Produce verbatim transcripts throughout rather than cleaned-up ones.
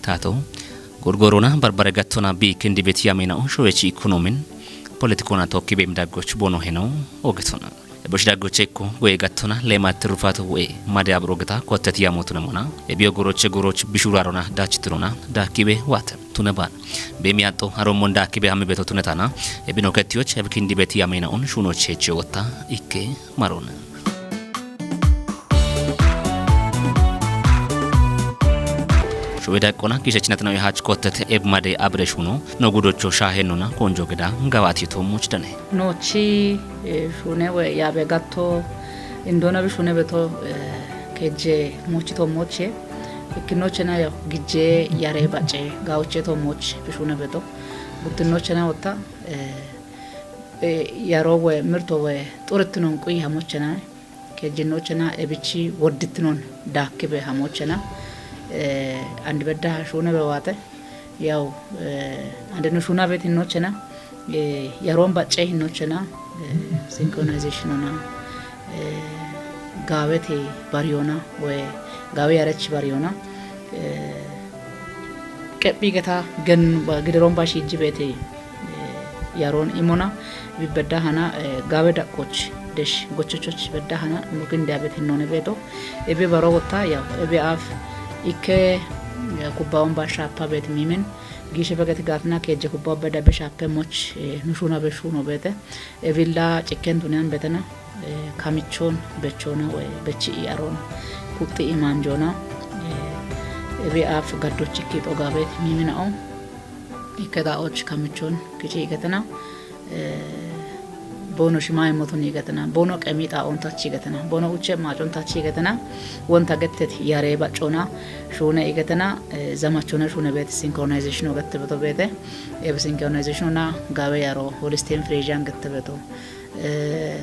Tato, gorgorona barbare gattona bi kindi beti yamena on showechi ikonomin, politikona tokki bem daggoch bono heno, ogetona. Ebosh daggoche ikko, goye gattona, lemat rufato we, made abro geta, kotteti yamotuna mona, ebio goroche goroch bishurarona, dachitrona, dakibe wate, tuneban. Bemi atto, aromon dakibe hami beto tunetana, ebino ketioch, eb kindi beti yamena on, shuno cheche otta, ikke, marona. Shuwe daqqona, gishechinatna we hach kottet eb made abre shuno, no gudocho shahenona, konjo geda, gawati to much dane. Nochi, eh, shune we yabe gatto, indona bi shune beto, eh, keje much to moche, ikinochena yo gije yare bache, gauche to moch, bi shune beto. Gutinochena otta, eh, eh, yaro we, mirto we, turetnon kui hamochena, kejinochena, ebichi woditnon, dakibe hamochena, eh, andi bedda shune be wate, yaw, eh, ande no shuna beti nochena, eh, yaron bacce hinochena, eh, synchronization ona, eh, gawete bariona, we gawe yarech bariona, eh, qephi geta gen ba, gidiron ba shijibete, eh, yaron imona, bi bedda hana, eh, gawe daqqoch, desh gochochoch bedda hana, mukin diabet hinone beto, ebe baro gotta, yaw, ebe af, ikke, eh, kubbaon ba shapa bet mimen, gishe beget gatna keje kubba bedda be shape moch, eh, nushuna be shuno bete, ebilla cikken duniyan betena, eh, kamichon bechona we bechi i aron, kutti i manjona, eh, ebe af gaddochikki to gabet mimina'o, ikke da och kamichon kichi igetena, eh, bono shima imotun igetena, bono qemi da on tachi igetena, bono uche macon tachi igetena, wonta gettet yare bacona, shune igetena, eh, zamachona shune bet synchronization o gette beto bete, ebe synchronization ona gawe yaro, Holstein Friesian gette beto, eh,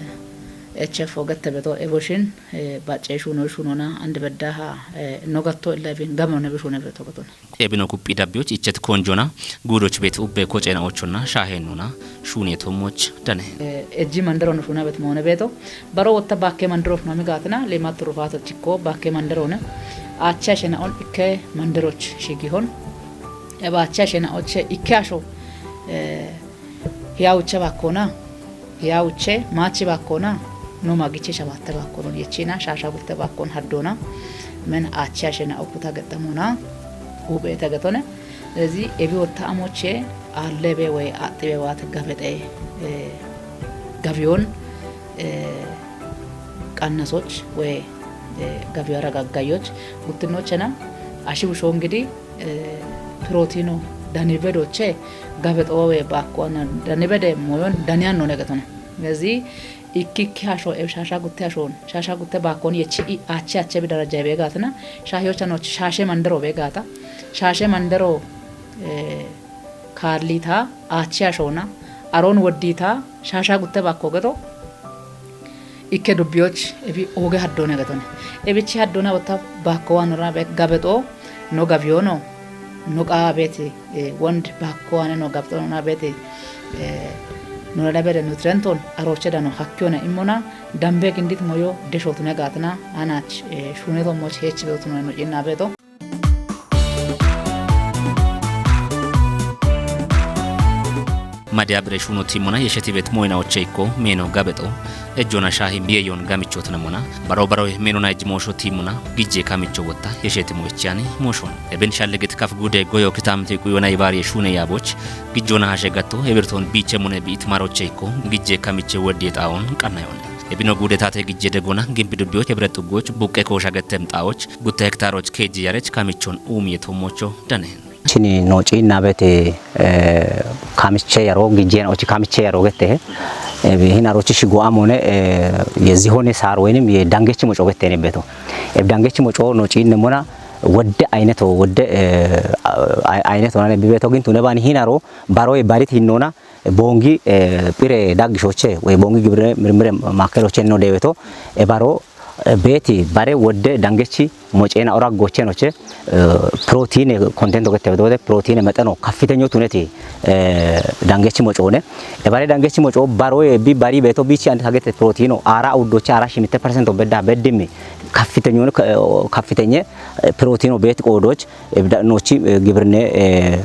H F o gette beto, eboshin, eh, bacce shuno shunona, andi bedda ha, eh, no gatto illa bin, gamone bi shune beto gotona. Ebino kuphi dabbiyoch ichet konjona, gudoch bet ubbe kochena ochonna, shahenuna, shune to moch dane. Eh, ejji mandero no shuna bet mone beto, baro wotta bakke mandero no mi gatna, lema turufato chikko, bakke mandero ne, acha shena on ikke manderoch shigihon, eba acha shena oche ikke asho, eh, hiya uche bakkona, hiya uche machi bakkona, no magiche shabatte bakkonon yechina, shasha gutte bakkon haddona, men achi ashena okuta gexxamona, huphe tegetone. Lezi ebi wotta amoche, allebe we axxibe wat gabexe, eh, gabiyon, eh, qannasoch we, eh, gabiyo aragaggayoch, guttinochena, ashi bushon gidi, eh, pirotino danibedoche gabexowe bakkoana danibede moyon daniyan none getona. Lezi ikkikki hasho, eh, shasha gutte hashon, shasha gutte bakkon yechi i ache ache bi daraja be gatina, shahiyochanoch shashe mandero be gata, shashe mandero, eh, kaalliita, ache hashona, aron woddita, shasha gutte bakko geto, ikke dubbiyoch ebi oge haddone getone. Ebichi haddone wotta bakko wanora be-, gabexo, no gabiyono, no qa beti, eh, wond bakko wane no gabexo na beti, eh, no da bede nutrienton, aroche dano hakkiyone immona, dambe gindit moyo, deshotune gatina, anach, eh, shuneto moch hech beotune no inna beto. Madiya bire shuno timona yesheti bet moyna oche ikko meno gabexo. Ejjona shahi biyeyon gamichotna mona. Baro baro menona ejji mosho timona. Gijje kamicho wotta yesheti moychani moshon. Eben shallegit kaf gude goyo kitamti kuyona ibari shune yaboch. Gijjona hashe gatto ebirton biche mone bi itmaro oche ikko. Gijje kamiche weddi exawon qannayon. Ebino gude tate gijje degona gimbi dubbiyoch ebret xuggoch buqqe koosha gettem xawoch. Gutte hektaroch keji yarech kamichon umiye tomocho danen. Chini no chinna bete, eh, kamiche yaro gijjen ochi kamiche yaro gete. Eh, bi hina rochi shigo amone, eh, ye zihone sar wenim ye dangechi mocho gete ne beto. E dangechi mocho no chinne mona wodde ayneto wodde, eh, ay-, ayneto nane bi beto gintune bani hina ro baro e barit hinnona bongi, eh, pire daggishoche, we bongi gibire mirmire makeroche no debeto, e baro, Beeti bare wodde dangechi moceena ora gochenoche, eh, proteine kontento gette bedote proteine mexeno kaffitenyo tuneti, eh, dangechi mocoone. E bare dangechi moco baroye bi bari beto bichi andi kagete proteino ara uddoche ara shimitte persento bedda beddimi kaffitenyo, eh, kaffitenye, eh, proteino beeti qoodoch, eh, da-, nochi, eh, gibirne, eh,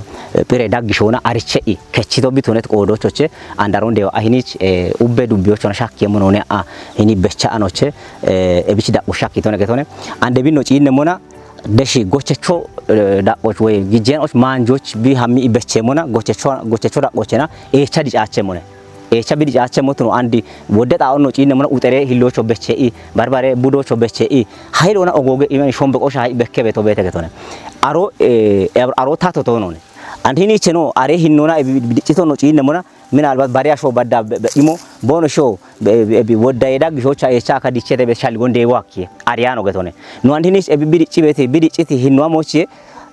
pire daggi shona ariche i kechito bitunet qoodochoche andaron dewa ahinich, eh, ubbe dubbiyochona shakki yemonone a hini becha anoche, eh, ebich daqo shakki tone getone. Ande binno ciinne mona deshi gochecho, eh, daqoch woy gijjenoch maanjoch bi hammi i beche mona gochecho, gochecho daqochena echa dicache mone. Echa bi dicache motuno andi wodde xaonno ciinne mona uxere hillocho beche i, barbare budocho beche i, haylona ogoge imen shombe qosha hay bekke beto bete getone. Aro, eh, aro tato tonone. Andi hini cheno are hinnona e bi-, bi-, dicito no ciinne mona, minalbat bari asho badda be, be, imo bono sho be, be, be, wodda yeda gishocha echa aka dichete be shalgon dewo akki. Ariano getone. No andi hini e bi, bi dici bete, bi diciti hinno amochie,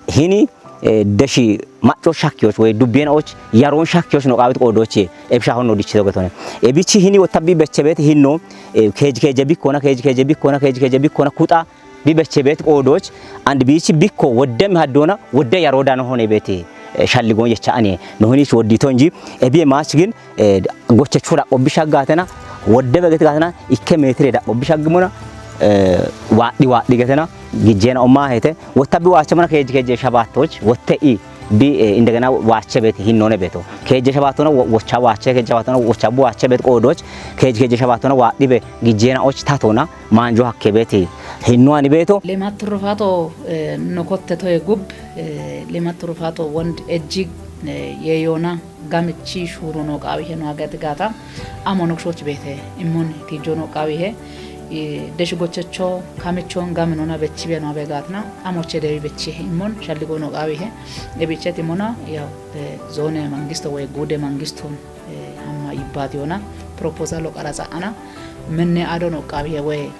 hini, eh, deshi macho shakkiyoch woy dubbiyenoch, yaron shakkiyoch no qawit qoodochie, ebsha honno dichito getone. Ebichi hini wotta bi beche bete hinno, eh, keji keje bikkona, keji keje bikkona, keji keje bikkona kuxa, bi beche beet qoodoch, and biichi bikko wodde mi haddona, wodde yaro dano hone beeti, eh, shalligon yecha ani, no hinich woddito inji, ebiye maach gin, eh, gochecho daqo bishaggatena, wodde beget gatena, ikke meetire daqo bishaggimona, eh, waadhi waadhi getena, gijjena omma hete, wotta bi waache mona keji keje shabaattoch, wotte i, bi, eh, indegena waache beeti hinnone beeto. Keje shabaatona wo-, wocha waache, keje shabaatona wocha bu waache beet qoodoch, keji keje shabaatona waadhi be gijjena och tatona, maanjo hakke beeti hinno ani beeto. Lemat turrufato, eh, no kotte toye gub, eh, lemat turrufato wond ejjig, eh, yeyoona gamichi shuru no qaawi he no agati gata. Amo nokshoch beete immon tijo no qaawi he, eh, desh gochecho kamichon gaminona bechi be no abe gatna. Amoche dewi bechi he immon shalligo no qaawi he. E bicheti mona yaw, eh, zone mangisto woy gude mangiston, eh, hamma yibbat yona proposal o qaraxa ana. Menne ado no qaawi he woy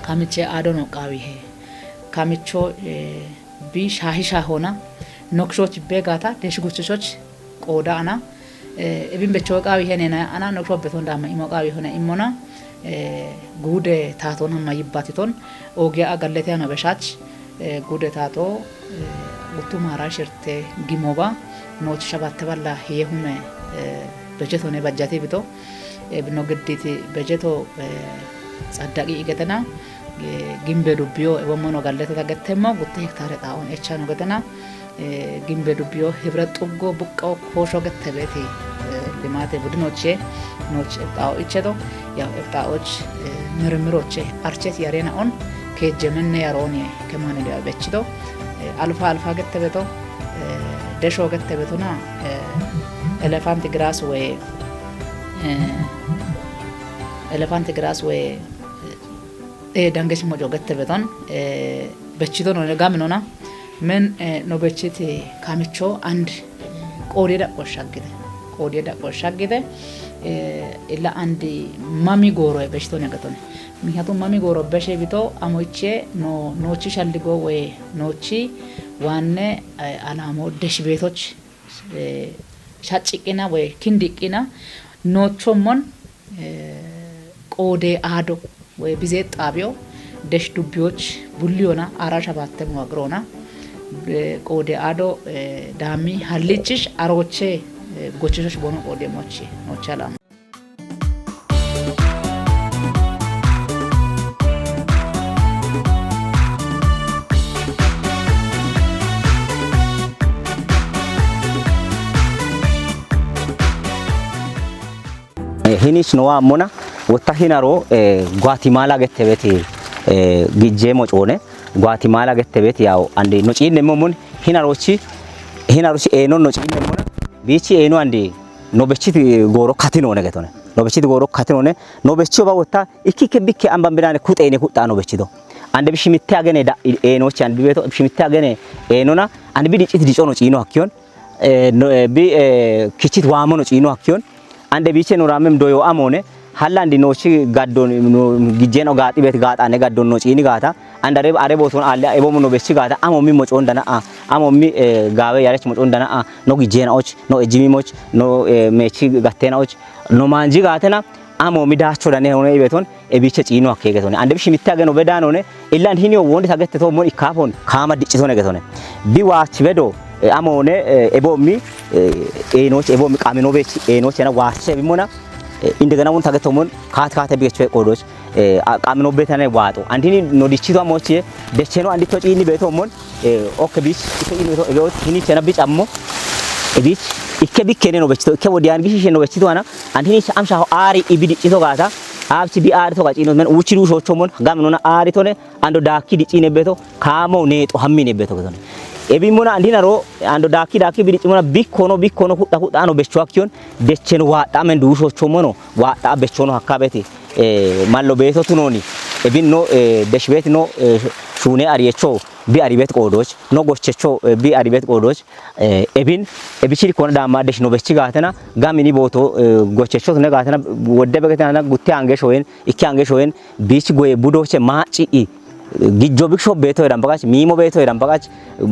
kamiche ado no qaawi he. Kamicho, eh, bi shahi shahona nokshoch be gata desh gochechoch qooda ana, eh, ebin becho qaawi he nena ana noksho beton dama imo qaawi hona immona, eh, gude taton hamma yibbatiton ogiya agallete ano beshach, eh, gude tato, eh, guttu mara shirte gimoba noch shabatte balla hiye hume, eh, bejetone bajjati bito, eh, bino gidditi bejeto, eh, tsaddaqi igetena, eh, gimbe dubbiyo ebo mono gallete tagettemmo gutte hektare xaon echano getena, eh, gimbe dubbiyo hibret xuggo buqqo koosho gette beeti, eh, limate budinoche noch ebxawo ichedo, yaw ebxawoch, eh, mirmiroche archet yarena on kejemenne yaroni kemane dewa bechido, eh, alfa alfa gette beto, eh, desho gette betona, eh, elephant grass way, eh, elephant grass way, eh, dangesh mojo gette beton, eh, bechido no gaminona, men, eh, no bechiti kamicho and qoode daqo shaggite. Qoode daqo shaggite, eh, illa andi mami gooro e bechito ne gatone. Miknyatum mami gooro beshe bito amoiche no, nochi shalligo woy nochi waanne, eh, alamo desh beetoch, eh, shaciqina woy kindiqina nochommon, eh, qoode aado woy bizet xaabiyo desh dubbiyoch bulliyona ara shabatte muwaqirona, eh, qoode aado, eh, daami hallichish aroche, eh, gocheshosh bono qoode mochi, mocha lama. Eh, hinis no wa ammona, wotta hinaro, eh, Guatemala gette beti, eh, gijje mo coone, Guatemala gette beti yaw, ande no ciinne mo mun, hinarochi, hinarochi eeno no ciinne mona, biichi eeno ande, no bechiti gooro katino ne getone. No bechiti gooro katino ne, no bechi oba wotta, ikkikke bikke amban bidane kuxeene kuxxa no bechido. Ande bishi mitte agene da, eenochi ande bibeto, bishi mitte agene eenona, ande bi diciti dicono ciino hakkiyon, eh, no, eh, bi, eh, kichit waamono ciino hakkiyon, ande biche no ramem doyo amone, halla andi nochi gaddon, no, gijjeno gaaxi bet gaaxane gaddon no ciini gaata, ande are, are booton alle ebomo no bechi gaata, amo mi mo coon dana a, amo mi, eh, gaawe yarech mo coon dana a, no gijjena och, no ejimi moch, no, eh, mechi gattena och, no manji gaatena, Amo mi daacho dane hone ibeton, ebiche ciino hakke getone. Ande bishi mitte ageno bedanone, illa and hini wondi tagette to mon ikkafon, kama diccitone getone. Bi waach bedo, e, amone, e, ebo mi, e, enoch, ebo mi qamino bech, enoch ena waache bimona, e, indegena won tagette mon, kaat kaate bigecho qodoch, e, a, qamino betane waato. And hini no dichito amochie, decheno andi to ciini beto mon, e, okke bich, ike ino to, ebe ot, hini chena bich ammo, e bich, ikke bikkene no bechito, ikke wodiyan gishi no bechito ana, and hini amsha aari ibi dichito gata, abchi bi aari to gachino men, uchi du shocho mon, gam nona aari tone, ando daakki dichine beto, kamo ne to hammine beto getone. Ebi mona andi naro, ando daakki daakki bi dichimona, bikkono, bikkono, kutta kutta ano becho akkiyon, decheno waatta men du shocho mono, waatta bechono hakka beti, e, mallo beto tunoni, ebin no, e, desh beti no, e, shune ariyecho, bi aribet qodoch, no gochecho, e, bi aribet qodoch, e, ebin, ebichiri kona dama desh no bechi gatena, gamini boto, e, gochecho tune gatena, wodde begetena, gutte ange shoyen, ikke ange shoyen, bich goye budoche machi i, gijjo biksho beto eran bagach, mimo beto eran bagach,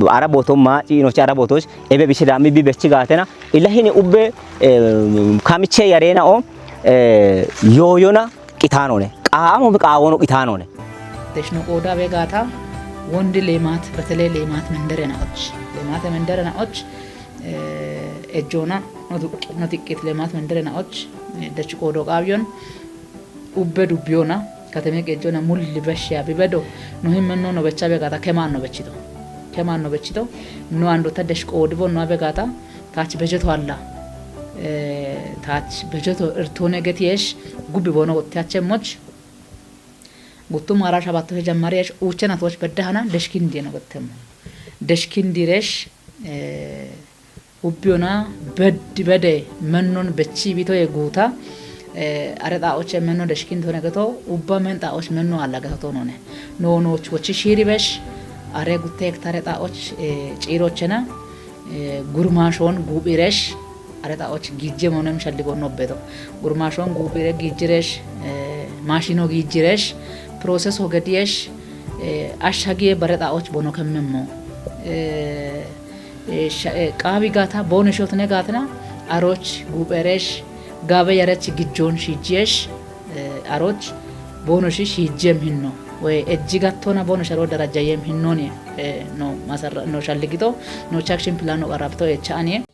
ara boto machi, inoche ara botoch, ebe bichi dami bi bechi gatena, illa hini ubbe, e, kamiche yarena o, e, yoyona, qitanone. Qaamo bi qaawono qitanone. Deshno qoda begata, wondi lemat, betele lemat mendere naoch. Lemat mendere naoch, e, ejona, no duq, no tiqqit lemat mendere naoch, e, dech qodo qabiyon, ubbe dubbiyona, kateme qejona mulli beshya bibedo, no himmenno no becha begata, keman no bechito. Keman no bechito, no ando ta desh qodi bo no begata, Taach bejeto alla. E, taach bejeto irtone getiyesh, gubbi bono gotte ache moch. Guttum ara shabatto he jammariyesh, uche natoch bedda hana, deshkin dieno gottemmo. Deshkin diresh, e, ubbiyona beddi bede mennon bechi bitoye guta, e, are xaoche menno deshkin tone geto, ubba men xaoch menno alla geto tonone. No noch wochi shiri besh, are gutte hektare xaoch, e, cirochena, e, gurmashon gubiresh, are xaoch gijje monem shalligo nobbeto. Gurmashon gubire gijjiresh, e, mashino gijjiresh, process ho gediyesh, e, ashagiye bare xaoch bono kemmemmo. E, e, sha-, e, qabi gata bone shotne gatna, aroch guberesh, gabe yarech gijjon shijiyesh, e, aroch bono shi shijjem hinno. We ejji gattona bono sharo darajja yem hinnoni, e, no masarra, no shalligito, no action plan no qarabto e chaani.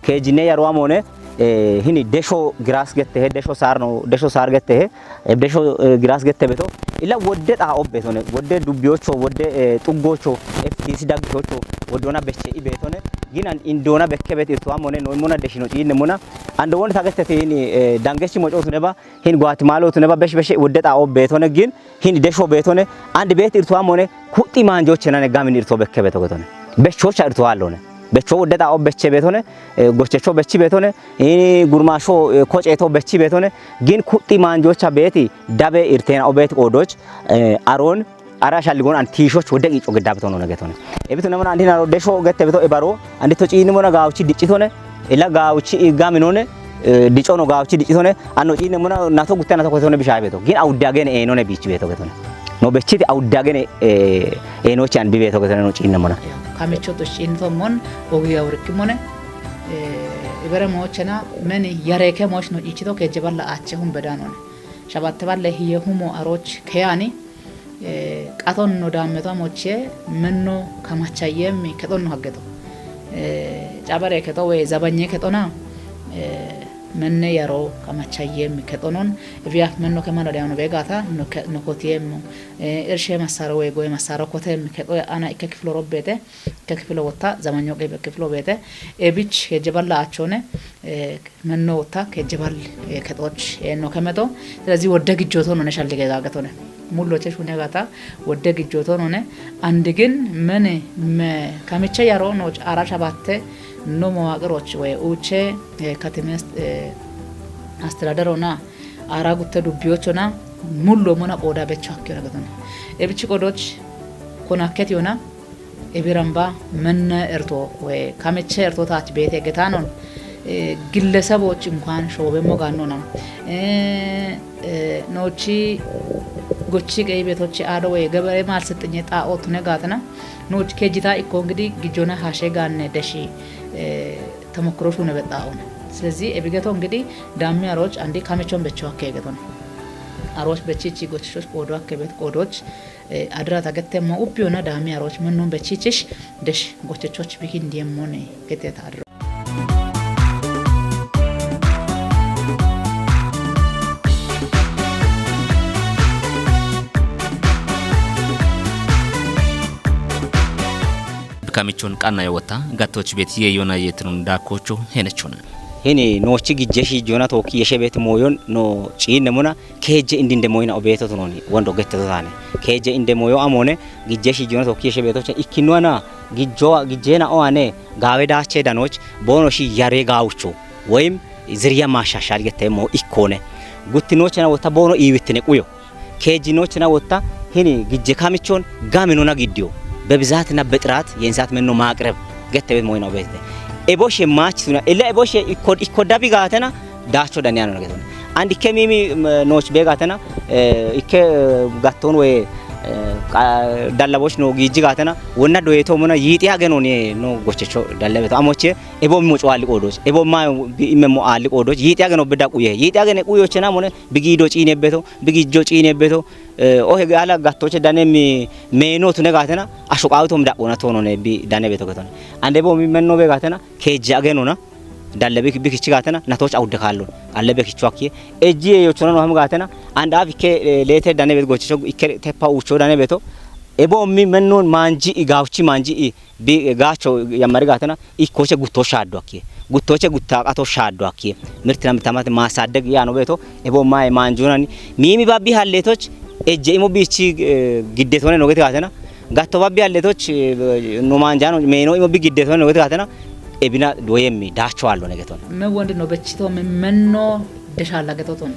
Kejine yarwa mone, e, hini desho grass gette he, desho sar no, desho sar gette he, e, desho, e, grass gette beto. Illa wodde ta obbe tone, wodde dubbiyocho, wodde, e, xuggocho, F T C daggichocho, woddona beche i betone. Ginan indona bekke bet irtuwa mone, no mona deshino ciinne mona. Ando won tagette te hini, e, dangechi moco tune ba, hin Guatemala tune ba, besh besh wodde ta obbe tone gin, hin desho betone, and bet irtuwa mone, kutti manjoche nane gamin irto bekke beto getone. Bechocha irtuwa allone. Becho wodde ta obbeche betone, e, gochecho bechi betone, ini gurmasho, e, koceto bechi betone, gin kutti manjocha beti, dabe irtena obet qodoch, e, aron, ara shalligon an tishoch wodde qico gidda beto none getone. E beto namana andi naro desho gette beto e baro, andi to ciini mona gawuchi diccitone, ila gawuchi i gaminone, e, dicono gawuchi diccitone, anno ciini mona nato gutte nato kotone bishaye beto. Gin awudde agene enone bichi beto getone. No bechiti awudde agene, e, enochi an bi beto getone no ciini mona. Kamicho to ciini to mon, ogi awrikki mone, e, ibere mochena, meni yareke moch no ichito ke jeballa ache hum bedanone. Shabatte balle hiye humo aroch keyani, e, qaton no damme to moche menno kamachayemmi keton no haggeto. E, cabare keto we zabanye ketona, e, menne yaro kamachayemmi ketonon, ebiya menno kemano deano begata, no ke-, no kotiyemmo. E, irshe masaro we goye masaro kotemmi keto ana ikke kiflo robbete, ikke kiflo wotta, zamanyo qebe kiflo bete, e bich ke jeballa achone, e, menno wotta ke jebal, e, ketoch, e, no kemeto. Selezi wodde gijjoto no ne shallige gagetone. Mulloche shune gata, wodde gijjoto no ne. Andigin mene, me, kamiche yaro no ara shabatte, no mawaqroch we uche, e, katime, e, astradero na, ara gutte dubbiyocho na, mullo mona qoda becho hakke na getone. E bichi qodoch, kona ketiyo na, Ebiramba menne erto we kamiche erto taach beete getanon, e, gilleseboch inkuwan shoobemmo gaannona. E, e, nochi Gochi qeyi betochi aado woye gabare mal sixinye xaa'o tune gaatena. Nuch kejita ikko ngidi gijona hashe gaanne deshi, eh, tamokkuro shune bexaa'o. Silezi ebigeto ngidi daami aroch andi kamechon becho akke geton. Aroch bechichi gochichoch qoodo akke bet qoodoch, eh, adira tagetemo uppiyona daami aroch mennon bechichish desh gochichoch bikin diemone geteta adiro. Kamichon qanna yewota gattoch bet ye yona yetinun dakkocho henechona. Hini noochi gijje shiijjoona tookki yeshe beeti mooyon no ciinne muna keejje indinde mooyina obeeto tunoni wondo gette totane. Keejje inde mooyo amone gijje shiijjoona tookki yeshe beetocha ikkinnuwana gijjowa gijjeena owane gaawe daache danoch boono shi yare gaawucho woyim ziriya maashashal gette moo ikkone. Guttinochena wotta boono iiwittine quyo. Keejjinochina wotta hini gijje kamichon gaminona giddiyo bebizaatina bexiraat yensat menno maaqireb gette bet mooyina obeetite. Eboshe maach tuna ella eboshe ikko ikko dabi gaatena daacho daniyanona geton. And ikke mimi, mm, nooch be gaatena, eh, ikke, eh, gatton woye, eh, qa-, dallaboch no giijji gaatena wonna doyeto mona yiixiya genon ye no gochecho dallabeto. Amoche ebo mimo cuwalli qoodoch. Ebo ma bi-, imemo aalli qoodoch. Yiixiya geno beda quye. Yiixiya gene quyochena mone bigido ciine beto, bigijjo ciine beto, eh, o hege ala gattoche dane mi meeno tune gaatena, asho qaawitom daqona toonone bi dane beto getone. Ande bo mi menno be gaatena, keejje agenona, dalle bik-, bikichi gaatena, natoch awudde kaallon, alle bekicho akkiye. Ejji e yochona no ham gaatena, and af ikke, eh, leete dane bet gochicho, ikke teppa uucho dane beto. Ebo mi mennon maanji i gaawchi maanji i bi gaacho yammari gaatena, ikkoche gutto shaaddo akkiye. Guttoche gutta qato shaaddo akkiye. Mirtina mitamat maasaddeg yaano beeto, ebo maye maanjunani. Miimi babbi halleetoch, ejje imo biichi, eh, giddetone no gete gaatena. Gatto babbi halleetoch, eh, no maanjano, meeno imo bi giddetone no gete gaatena. Ebina doyemmi, daacho allo ne getone. Me wondi no bechito, me menno deshalla getoton.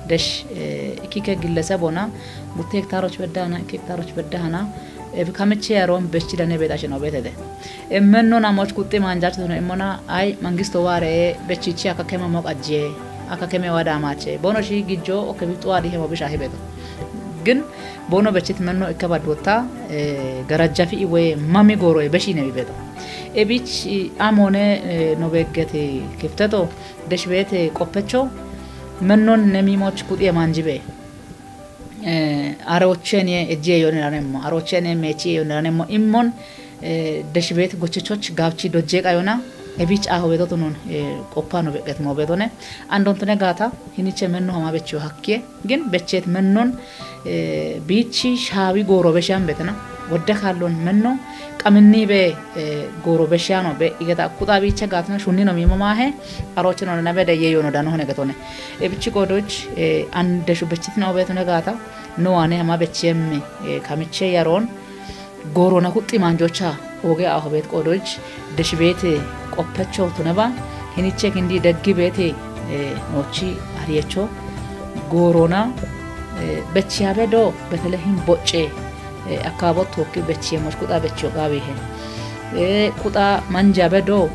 Desh, eh, ikike gillesebona, gutte hektaroch beddahana, ikke hektaroch beddahana, ebi kamiche yaron bechidane bedashino betede. E menno namoch kutti manjach tuno imona, ay, mangisto ware, bechichi akakeme mo qajje, akakeme wada mache. Bono shi gijjo, oke bi tuwadi hemo bisha hebeto. Gin, bono bechit menno ikke badwota, eh, garajjafi iwe mami goro e beshine bibeto. Ebich, i, amone, eh, no beggete kifteto, desh bete qoppecho, mennon nemimoch kutti manjibe. Eh, arochenie ejje yoneranemmo, arochenie mechie yoneranemmo, immon, eh, deshibet gochichoch gabchi dojje qayona, ebich aho bedotunun, eh, qoppano beqet mo bedone, andon tune gaata, hiniche menno hama becho hakkie, gin bechet mennon, eh, bichi shawi goro beshan betena, wodde kallon menno, qaminni be, eh, goro beshano be, igeta kuda bicha gaatna, shunni no mimo mahe, aroche no na be de ye yono dano hone getone. Ebichi qoodoch, eh, an deshu bechitna obeetune gaata, no wane hama bechiyemmi, eh, kamiche yaron, gorona kutti manjocha, oge aho beet qoodoch, deshi beete qoppecho tuneba, hiniche kindi deggi beete, eh, nochi ariyecho, gorona, eh, bechiyabe do, betele hin bocce, eh, akabo tokki bechiyemoch kuda bechiyo gabihe. Eh, kuda manjabe do,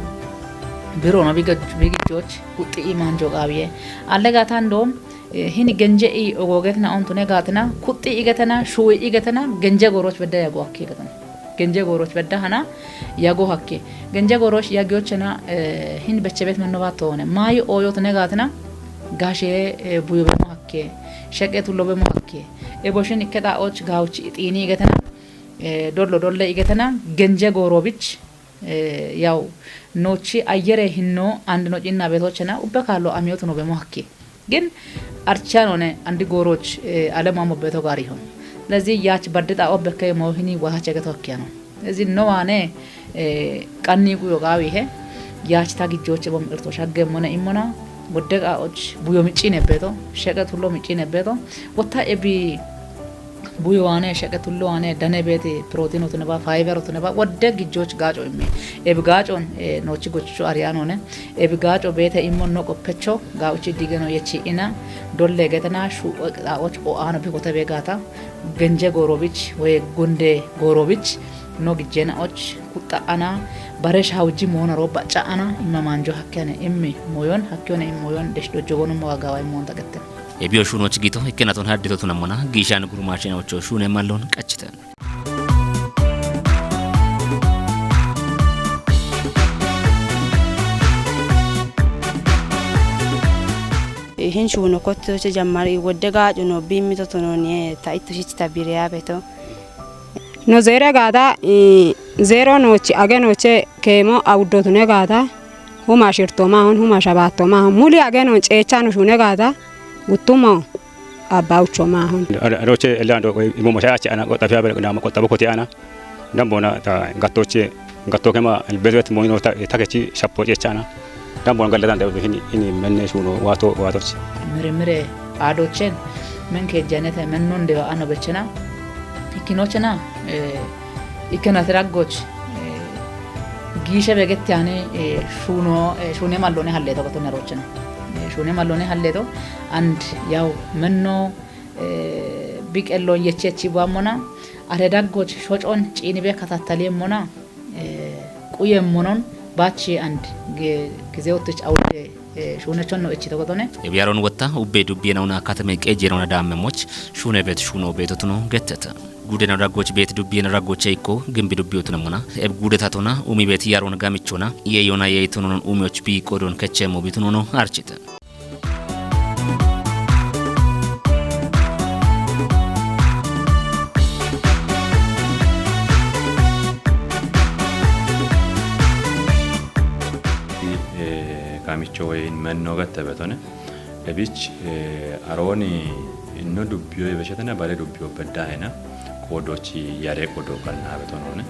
biro no bigaj-, bigijjoch, kutti i manjo gabiye. Alle gaatan don, eh, hini genje i ogogetna ontune gaatna, kutti igetena, shuwi igetena, genje goroch bedda yago akki igetena. Genje goroch bedda hana, yago hakke. Genje goroch yagiyochena, eh, hin bechebet menno batone. Mayi oyotune gaatna, gashe, eh, buyo bemo hakke. Sheqe tullo bemo hakke. Eboshin ikkeda och gauch itini igetena, eh, dollo dolle igetena, genje goro bich, eh, yaw, nochi ayere hinno and no cinna betochena, ubbe kallo amiyotu no bemo hakke. Gin archanone andi goroch, eh, alema mo beto gari hon. Lezi yach badde ta obbe ke mo hini wahache geto hakke ano. Lezi no wane, eh, qanni guyo gawi he. Yach ta gijjoche bom irto shagge mone immona. Wodde ga och buyo micine beto. Shege tullo micine beto. Wotta ebi buyo wane, shege tullo wane, dane bete, protein otune ba, fiber otune ba, wodde gijjoch gaco imme. Ebi gacon, eh, nochi gochicho ariyanone. Ebi gaco bete immo no qoppecho, ga uchi digeno yechi ina, dolle getena, shu, ga och o ano bi gote be gata, genje gorobich, we gunde gorobich, no gijjena och, kutta ana, bare shawji mona ro baca ana, imma manjo hakkene, immi moyon, hakkene immi moyon, desh dojjo gono mo gawa immo ta gette. Ebiyo shuunoch gito, ikkenaton haddito tunamona, giishan gurumaashinaocho shuune mallon qachite. Ihin shuuno kottoche jammari wodde gaacuno bimmito tononiye ta ittu shichita biriya beto. No zeere gaada, i, zeero noochi age nooche keemo awuddotune gaada, huma shirto maahun, huma shabaatto maahun, muli age noon ceecha no shuune gaada, guttumo abba ucho maahun. Aroche elando imo mashache ana qotafi abel na qotabu koti ana. Dambona ta gattoche, gatto kema elbezet moino ta, ta kechi shappo ceecha ana. Dambona gallatan de hini, hini menne shuuno waato, waatochi. Mirmire aadochen men kejjanete mennon dewa ano bechena. Ikkinochena, eh, ikkena tiraggoch, eh, giishe begetti ani, eh, shuuno, eh, shuune mallone halleto goto nerochena. Eh, shuune mallone halleto and yaw menno, eh, biqellon yechechi bammona, are daggoch shocon ciinibe katattaliemmona, eh, quyemmonon bachi and ge-, gizeottich awude, eh, shuunechon no ichito gotone. Ebiyaron wotta ubbe dubbiyenauna katame qejenauna daamme moch shuune bet shuuno beetotuno getteta. Guudena daggoch bet dubbiyena daggoche ikko gimbi dubbiyotunamona. Eb guudetatona umi bet yaron gamichona. Ye yona ye itonon umioch bi qodon kechemo bitunono archite. Eh, kamicho woyin menno gatte betone. Ebich, eh, arooni inno dubbiyo ebeshetena bare dubbiyo beddahena. Qoodochi yare qoodo ganna betonone.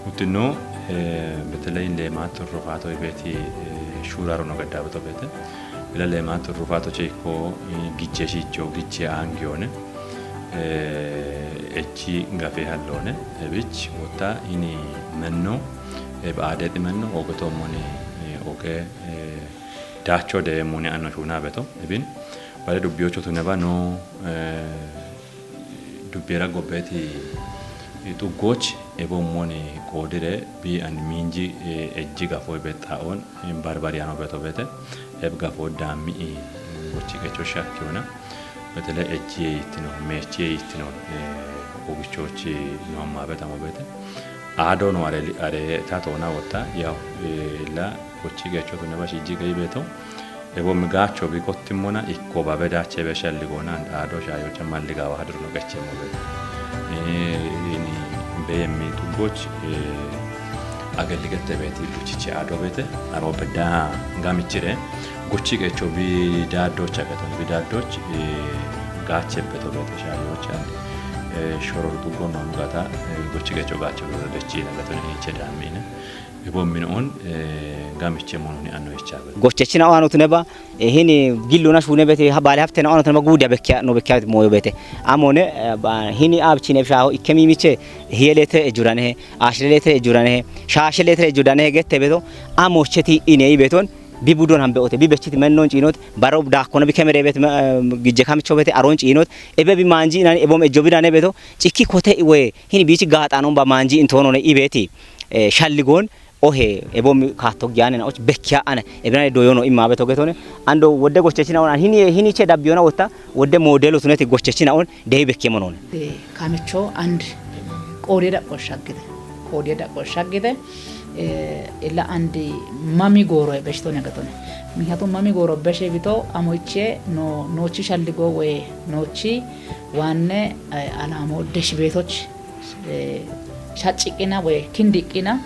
Utino, eh, beteley leemat turrufato ibeti, eh, shuraro no gadda beto bete. Ila leemat turrufato cheko, eh, gijje shicho, gijje angiyone. Eh, echi gafe hallone. Ebich, wotta ini menno, eh, baadeti menno, ogotomoni, eh, oge, eh, dacho de muni anno shuna beto. Ebin, bare dubbiyocho tuneba no, eh, dubbiyera gobbeeti xuggoch ebommoni qoodire bi and miinji, eh, ejji gafo bexxaon, eh, barbariyano beto bete, eb gafo daammi, eh, gochi qecho shakkiona, betele ejji yittino, meechi yittino, eh, ogichochi no amma betamo bete. Ado no are, are ta toona wotta, yaw, eh, la gochi qecho tuneba shijji qeyi beto, Ebo migacho bi kottimona ikko babe dache be shalligona and ado shayo cha malligawa hadruno gachemo be. Eh, ini be yemmi tuggoch, eh, agelligette beti buchiche ado bete, aro bedda gamichire, gochi qecho bi daddoch agaton bi daddoch, eh, gache beto bete shayo cha, eh, shoror tuggo non gata, eh, gochi qecho gache beto dechina gaton iche damine. Ebo min on, eh, gamiche mononi anno ichabe. Gochechina o anotune ba, eh, hini gilluna shune bete, ha bale haftena anotune ba gudia bekya, no bekya moyo bete. Amone, eh, ba, hini abchine shaho, ikke mimiche, hiyelete ejurane, ashlelete ejurane, shashelete ejurane gette beto, amocheti ine ibeton, bi budon hambe ote, bi bechiti mennon chinot, baro dakona bi kemere bet, eh, gijje kamicho bete, aron chinot, ebe bi manji nani, ebom ejobi dane beto, chiki kote iwe, hini bichi gatanon ba manji intonone ibeti, eh, shalligon, Ohe, ebo mi kaatto giyaane na och bekkiya ane. Ebinane doyono imma beto getone. Ando wodde gochechina on hini, hini che dabbiyona wotta, wodde modelo tuneti gochechina on dehi bekke monone. Eh, kamicho and qoode daqo shaggite. Qoode daqo shaggite. Eh, illa and mami gooro e beshitone getone. Miknyatum mami gooro beshe bito amoiche no, nochi shalligo we nochi wanne, eh, alamo desh betoch eh, shacciqqina woy kindiqqina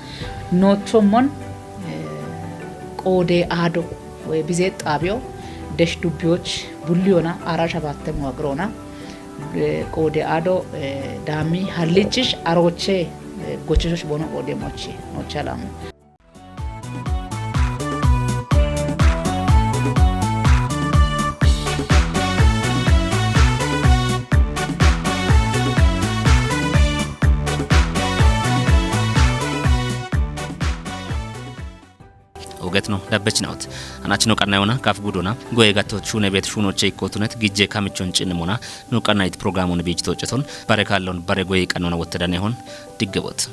noochommon, eh, qoode aado woy bizee xaabiyo desh dubbiyoch bulliyona ara shabatte muwaqirona, eh, qoode aado, eh, daami hallichish arooche, eh, gocheshosh bono qoode mochi, mochi alamu. Ogetno dabbechinawt. Anachino qannayona kaf gudona. Goye gatto shune bet shuno che ikkotunet gijje kamichon cinnimona. No qannayt programon biichito ceton. Bare kallon bare goye qannona wottedane hon. Diggebot.